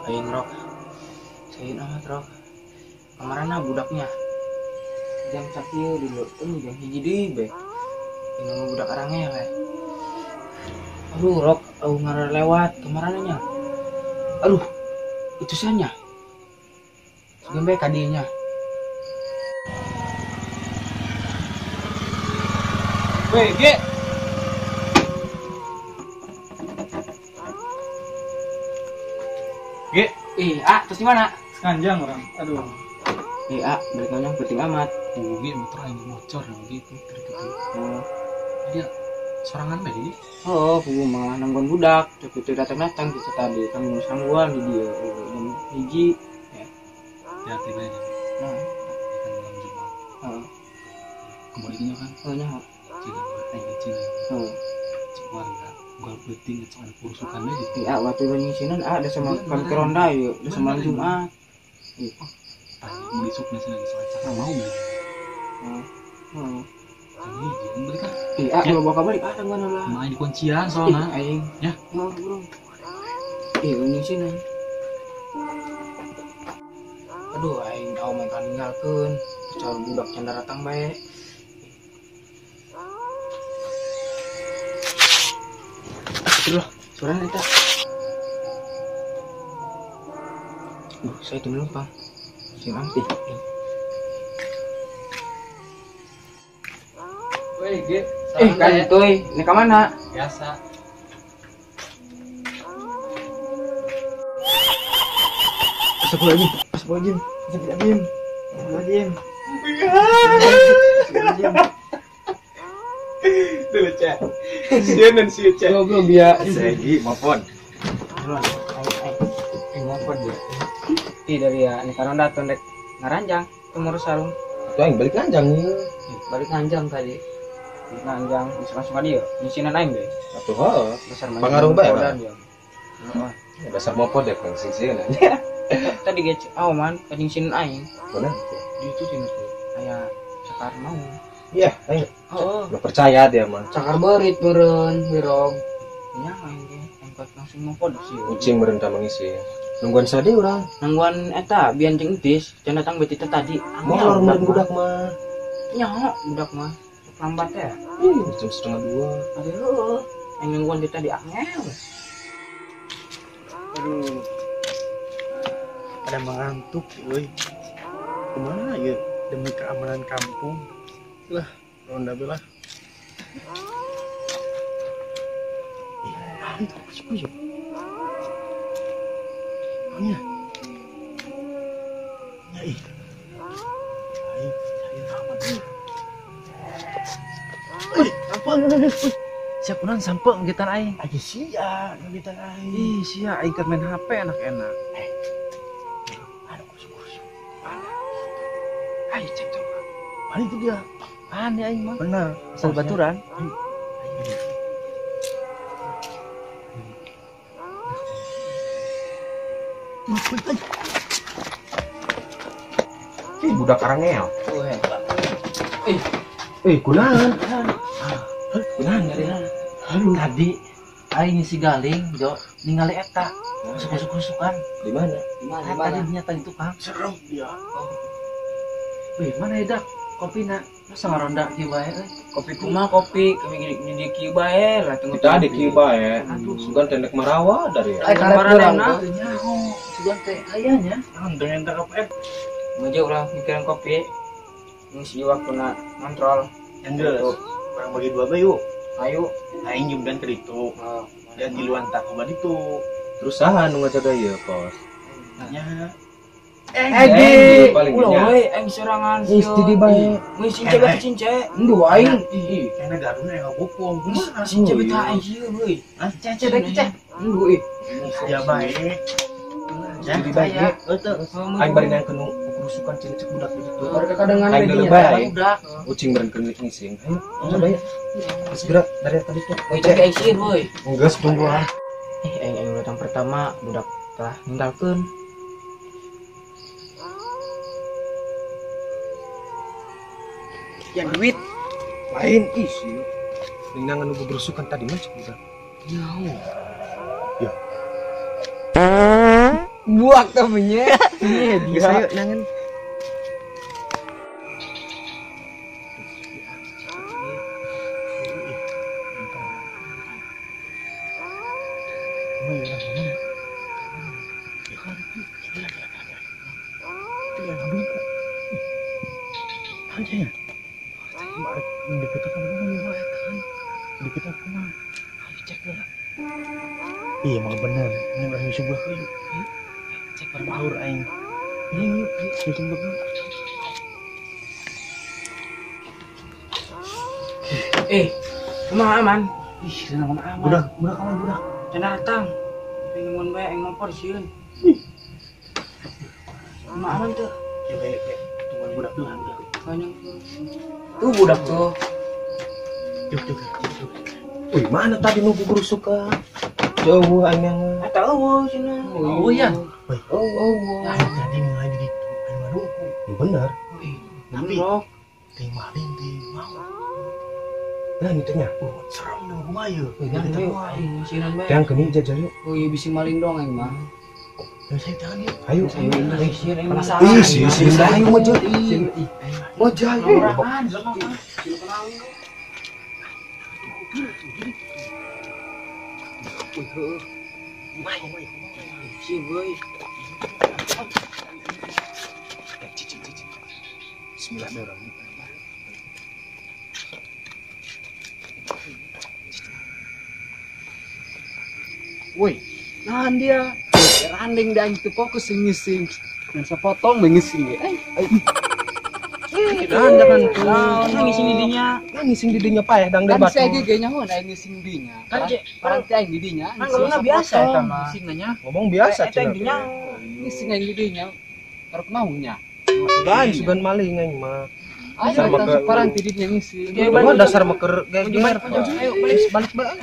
Aing rok. Sayin amat rok. Kamarana budaknya. Jam sakieu dulu, jam 1 deui be. Ini mah budak arangnya we. Aduh rok, aku ngarar lewat kamarana nya. Aduh, itu sanya. Sugan bae kadinya. Weh, Ge. Ge. Ih, ah, terus di mana? Sekanjang orang. Aduh. Ih, ah, balik nganjang penting amat. Ge, motor aing bocor gitu, gitu. Oh. Dia sorangan bae di. Oh, kudu malah nanggon budak, tapi teu datang-datang gitu tadi. Kan mun sangguan di dieu jam 1. Ya. Hati-hati bae. Nah, kan malam Jumat. Heeh. Kembali nya kan? Oh, nya. Cina, aing Cina. Heeh. Cek warga, unggal peuting cek ada purusukan bae gitu. Iya, waktu nyisinan ada sama kami ke ronda yuk, udah sama malam Jumat. Ih, tanya mau isuk nasi lagi soal cara mau gitu. Heeh. Heeh. Jam 1 balik ah. Iya, kalau bawa balik ah tangguan lah. Main di kuncian soalnya. Aing. Ya. Oh, bro. Ih, nyisinan. Aduh, aing tau main ninggalkeun. Terus budak can datang bae. Astagfirullah, suaranya eta. Saya itu melumpang. Sing ampi. Woi, Ge. Kan itu, ini ke mana? Biasa. Astagfirullahaladzim, astagfirullahaladzim, astagfirullahaladzim, astagfirullahaladzim. Astagfirullahaladzim. Dulu, Cek. Sieun sieun, Cek. Goblok dia. Segi mopon. Aing mopon dia. Ih dari ya, ini karena datang rek ngaranjang, tumur sarung. Itu aing balik nganjang. Balik nganjang tadi. Balik nganjang, bisa langsung ka dieu. Nyisinan aing ge. Atuh heuh. Dasar pangaruh bae. Heeh. Dasar mopon deh kang sing sieun. Tadi ge aw man, kanyisinan aing. Mana? Di itu sih aya cakar mau. Iya, aing. Heeh. Enggak percaya dia mah. Cakar beurit meureun, wirog. Nya aing ge angkat langsung mopon sih. Kucing meureun tah mangisi. Nungguan sade urang. Nungguan eta bian jeung entis, can datang beuti teh tadi. Molor meureun budak mah. Nya budak mah lambat ya. Ih, jam 1:30. Aduh, aing nungguan teh tadi angel. Aduh. Ada mengantuk euy. Kumaha ieu demi keamanan kampung. Lah, ronda belah. Ih, itu kucing. Nya. Nya ih. Aing, aing amat nih. Oi, apa? Siap kunaon sampe ngegitan aing. Aja sia ngegitan aing. Ih, sia aing keur main HP enak-enak. Ada kursi-kursi. Mana? Ayo cek coba. Mana itu dia? Mana aing mah? Benar. Asal baturan. Ayo. Ih, budak arangel. Eh, kunaon? Kunaon dari? Aduh. Tadi aing ngisi galing, Jo, ningali eta. Masuk-masuk-masukan. Di mana? Di mana? Tadi nyata itu, Kang. Serem dia. Oh. Wih, mana ya, Dak? Kopina. Masa ngaronda kieu bae euy? Kopi kumaha kopi? Kami di kieu bae lah tunggu. Kita di kieu bae. Aduh, sugan teh nek marawa dari ya. Ai karep urang teh nyaho. Sugan teh aya nya. Naon teh ente apa? Meja ulah mikiran kopi. Ngisi waktuna ngontrol. Enggeus. Urang bagi dua bae yuk. Ayo. Aing jumdan ke ditu. Dan di luan takoba ditu. Terus saha nu ngajaga ieu, Pos? Nya. Egi, paling ulah we aing sorangan Geus di bae. Geus cince batu cince. Enduh aing. Ih, kena garuna yang ngabukung. Kumaha? Cince betah aing sieun euy. Hah? Cece dek cece. Enduh ih. Ya bae. Ya di bae. Aing bari nang kenu kerusukan cina cek budak gitu. Kadangan Aing deuleu bae. Budak. Ucing beren kenu ngising. Ayo, coba ya. Segera dari tadi tuh. Euy cek aing sieun euy. Geus tunggu ah. Aing aing datang pertama budak telah ninggalkeun. Yang duit lain isi. Ningangan nu berusukan tadi mah cek budak. Nyaho. Ya. Buak tuh punya. Iya dia. Geus ayo nangan. Iya mah bener, ini orang sebelah kayu. Cek bareng aing. Iya, yuk, sebelah kayu. Kumaha aman? Ih, senang aman. Budak, budak aman budak. Cenah datang. Pengen bae aing ngompor sieun. Kumaha aman tuh? Yuk, yuk, yuk. Tungguan budak dulu, budak. Banyak. Tuh budak tuh. Yuk, yuk, yuk. Wih, mana tadi nunggu gerusukan? Jauh aing yang tahu cenah. Oh iya. Oh. Tadi nilai di ditu aing mah nunggu. Ya bener. Tapi ting maling ting mau. Nah, itu nya. Serem nang kumaha ieu. Aing bae. Yang keni jajal yuk. Oh iya bisi maling dong aing mah. Ya saya tangan yuk. Ayo. Ayo. Penasaran. Ih, si ayo mah jauh. Mau jauh. Bismillahirrahmanirrahim. Woi, nahan dia. Randing dan itu fokus ngising. Dan sepotong ngising. Jangan tuh. Ngising didinya. Ngising didinya payah dang debat. Kan saya ge nyaho aing ngising didinya. Kan orang teh aing didinya. Kan ngomongna biasa eta mah. Ngising nanya. Ngomong biasa eta aing dinya. Ngising aing didinya. Karep maunya. Sugan, sugan maling aing mah. Ayo kita separang tidinya ngising. Dasar mah keur geger. Ayo balik balik balik.